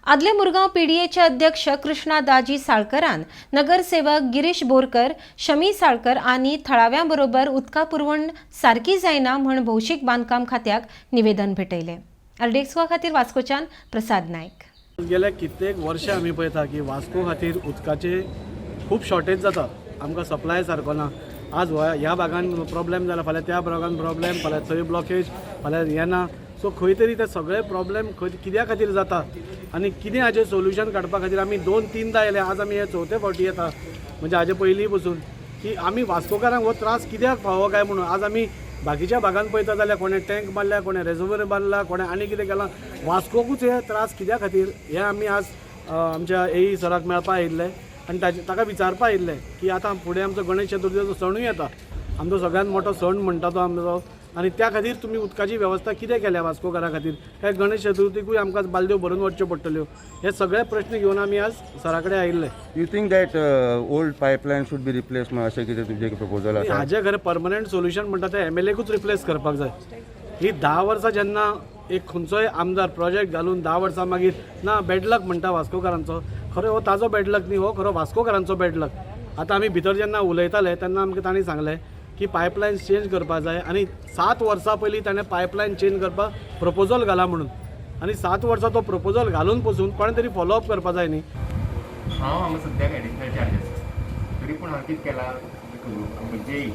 आदले मुरगांव पीडीएचे अध्यक्ष कृष्णा दाजी साळकरान नगरसेवक गिरीश बोरकर, शमी साळकर आनी थळाव्यां बरोबर उदका पुरवण सारकी जायना म्हण भौशीक बांदकाम खात्याक निवेदन भेटयलें. आरडीएक्सवा खातीर वास्कोच्यान प्रसाद नायक. गेल्या कित्येक वर्सां आमी पळयता की वास्को खातीर उदकाचे खूब शॉर्टेज जाता. आमकां सप्लाय सारको ना. आज ह्या भागान प्रॉब्लेम जाला, फाल्यां त्या भागान प्रॉब्लेम, फाल्यां थंय ब्लॉकेज, फाल्यां येना. सो खंय तरी ते सगळे प्रॉब्लेम खंय कित्या खातीर जाता आनी कितें हाजें सोल्युशन काडपा खातीर आमी दोन तिनदां येयले. आज आमी हे चवथे फावटी येता, म्हणजे हाजे पयलीं पसून की आमी वास्कोकारांक हो त्रास कित्याक फावो काय म्हणून. आज आमी बाकीच्या भागान पळयता जाल्यार कोणें टँक बांदल्या, कोणें रेजर्वर बांदला, कोणें आनी कितें केलां. वास्कोकूच हे त्रास कित्या खातीर हे आमी आज आमच्या एई सराक मेळपा आयिल्ले आनी ताका विचारपा आयिल्ले की आतां फुडें आमचो गणेश चतुर्थीचो सणूय येता, आमचो सगळ्यात मोठो सण म्हणटा तो आमचो, आनी त्या खातीर तुमी उदकाची वेवस्था कितें केल्या वास्कोकारा खातीर? काय गणेश चतुर्थीकूय आमकां बालद्यो भरून वचच्यो पडटल्यो? हे सगळे प्रश्न घेवन आमी आज सरा कडेन आयिल्ले. You think that old pipeline should be replaced मग अशें कितें तुमचें प्रपोजल आसा? हाजे खरें परमनंट सोल्युशन म्हणटा तें एमएलएकूच रिप्लेस करपाक जाय. ही 10 वर्सां जेन्ना एक खंयचोय आमदार प्रोजेक्ट घालून 10 वर्सां मागीर ना, बॅडलक म्हणटा वास्कोकारांचो. खरो हो ताजो बॅडलक न्ही, हो खरो वास्कोकारांचो बॅडलक. आतां आमी भितर जेन्ना उलयताले तेन्ना आमकां तांणी सांगलें की पायपलायन चेंज करपाक जाय आनी 7 वर्सां पयलीं ताणें पायपलायन चेंज करपाक प्रपोजल घाला म्हणून आनी 7 वर्सां तो प्रपोजल घालून पसून कोणें तरी फॉलोअप करपाक जाय न्ही. हांव हांगा सद्याक एडिशनल चार्ज आसा, तरी पूण हांवें कितें केलां, जेई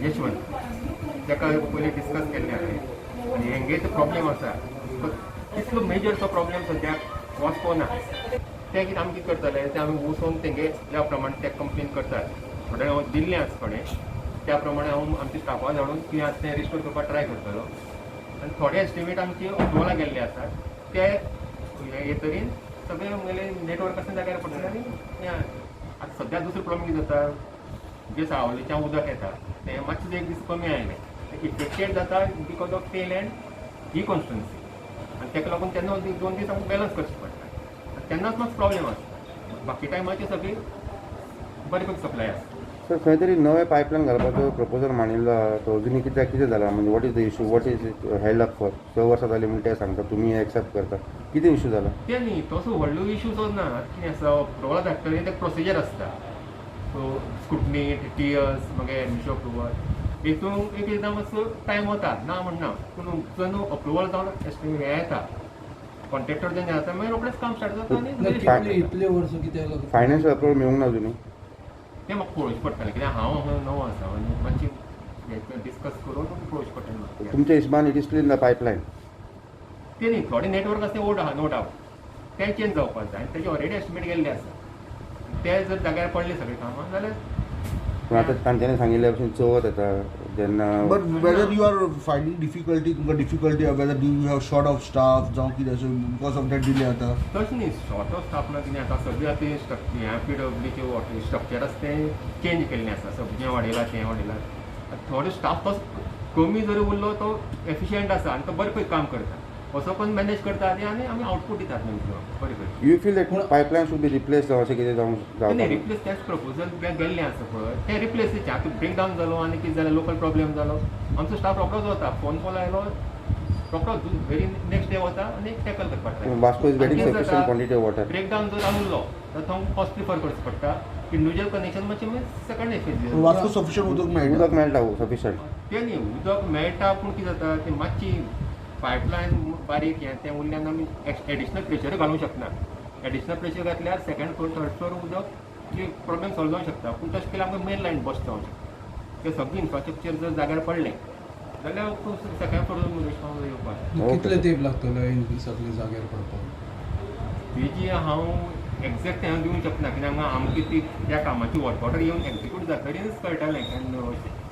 यशवंत ताका पयलीं डिस्कस केल्लें हांवें आनी हेंगे तो प्रॉब्लेम आसा, तितलो मेजर तो प्रॉब्लेम सद्याक वास्को ना. तें कितें आमी कितें करतले, तें आमी वचून तेंगे ज्या प्रमाणे ते कंप्लेन करतात, थोडें हांव दिल्लें आसा थोडें, त्या प्रमाणे हांव आमच्या स्टाफाक धाडून कितें आसा तें रिस्टोर करपाक ट्राय करतलो आनी थोडे एस्टिमेट आमचे अप्रुवला गेल्ले आसात. ते हे तरेन सगळे आमगेले नेटवर्क आसा जाग्यार पडटलें. आनी हें आतां सद्या दुसरो प्रॉब्लेम कितें जाता, जे सावलीच्यान उदक येता तें मातशें एक दीस कमी आयलें, तें इफेक्टेड जाता because of tail and he constituency आनी ताका लागून तेन्ना 2 दीस आमकां बॅलन्स करचें पडटा आनी तेन्नाच मातसो प्रॉब्लेम आसता. बाकी टायमाचेर सगळी बरे पैकी सप्लाय आसता. सर, खंय तरी नवें पायपलायन घालपाचो प्रपोजल मांडिल्लो आहा, तो अजुनूय कित्याक, कितें जाला? म्हणजे what is the issue, what is held up for? 6 वर्सां जालीं म्हण ते सांगता, तुमी एक्सेप्ट करता, कितें इशू जाला? तें न्ही, तसो व्हडलो इशू जो ना. कितें आसा, अप्रुवल धाडटकीर तें प्रोसिजर आसता, सो स्क्रुटनी, टीटीएस, मागीर एडमिशन अप्रुवल, हितून एक एकदां मातसो टायम वता, ना म्हणना. पूण जेन्ना अप्रुवल जावन एस्टिमेट हें येता, कॉन्ट्रॅक्टर जेन्ना येता, मागीर रोखडेंच काम स्टार्ट जाता आनी ना, कितले इतले वर्सां कित्याक लागता? फायनान्शियल अप्रुवल मेळूंक ना अजुनूय? तें म्हाका पळोवचें पडटलें, कित्याक हांव हांगा नवो आसा आनी मातशें हें डिस्कस करून पळोवचें पडटलें म्हाका. तुमच्या हिशबान it is still in the pipeline? तें न्ही, थोडे नेटवर्क आसा तें ओल्ड आहा, नो डावट, तें चेंज जावपाक जाय आनी तेजें ऑलरेडी एस्टिमेट गेल्लें आसा. ते जर जाग्यार पडले सगळे कामां जाल्यार पूण आतां तांच्यांनी सांगिल्ल्या भशेन चवथ येता जेन्ना But whether you are finding difficulty, तुमकां difficulty, whether do you have short of staff जावं कितें अशें, because of that delay जाता? तशें न्ही, शॉर्ट ऑफ स्टाफ ना. कितें आतां सगळें आतां स्ट्रक्चर, ह्या पीडब्ल्यूचे स्ट्रक्चर आसा तें चेंज केल्लें आसा, सगळें वाडयलां, तें वाडयलां. आतां थोडो स्टाफ तसो कमी जरी उरलो तो एफिशियंट आसा आनी तो बरें पैकी काम करता, असो पण मॅनेज करता आनी आनी आमी आउटपूट दितात मॅक्सिमम बरें पैकी. You feel that pipeline should be replace अशें कितें जावंक न्ही, जावपाक? रिप्लेस तेच प्रपोजल गेल्लें आसा पळय, तें रिप्लेस. आतां ब्रेकडावन जालो आनी कितें जालें, लोकल प्रॉब्लेम जालो, आमचो स्टाफ रोखडोच वता, फोन कॉल आयलो, रोखडोच व्हेरी नेक्स्ट डे वता आनी टॅकल करपाक try. Vasco is getting sufficient quantity of water? Breakdown जर उरलो तर थंय कॉस्ट प्रिफर करचो पडटा, इंडिविज्युअल कनेक्शन मातशें मागीर सेकंड एफेज. वास्को सफिशियंट उदक मेळटा? उदक मेळटा सफिशियंट? तें न्ही, उदक मेळटा, पूण कितें जाता, तें मातशी पायपलायन बारीक हें तें उरल्यान आमी एडिशनल प्रेशर घालूंक शकना. एडिशनल प्रेशर घातल्यार सेकंड फ्लोर, थर्ड फ्लोर उदक प्रॉब्लेम सॉल्व जावंक शकता, पूण तशें केल्यार आमकां मेन लायन बस्ट जावंक शकता. तें सगळें इन्फ्रास्ट्रक्चर जर जाग्यार पडलें जाल्यार सेकंड फ्लोर रिस्पॉन्स येवपाक. कितले तेंप लागतलो हे सगळे जाग्यार पडपाक? तेजी हांव एग्जॅक्ट हांव दिवंक शकना, कित्याक हांगा आमकां ती त्या कामाची वर्क ऑर्डर येवन एक्जिक्यूट जातकीच कळटलें केन्ना अशें.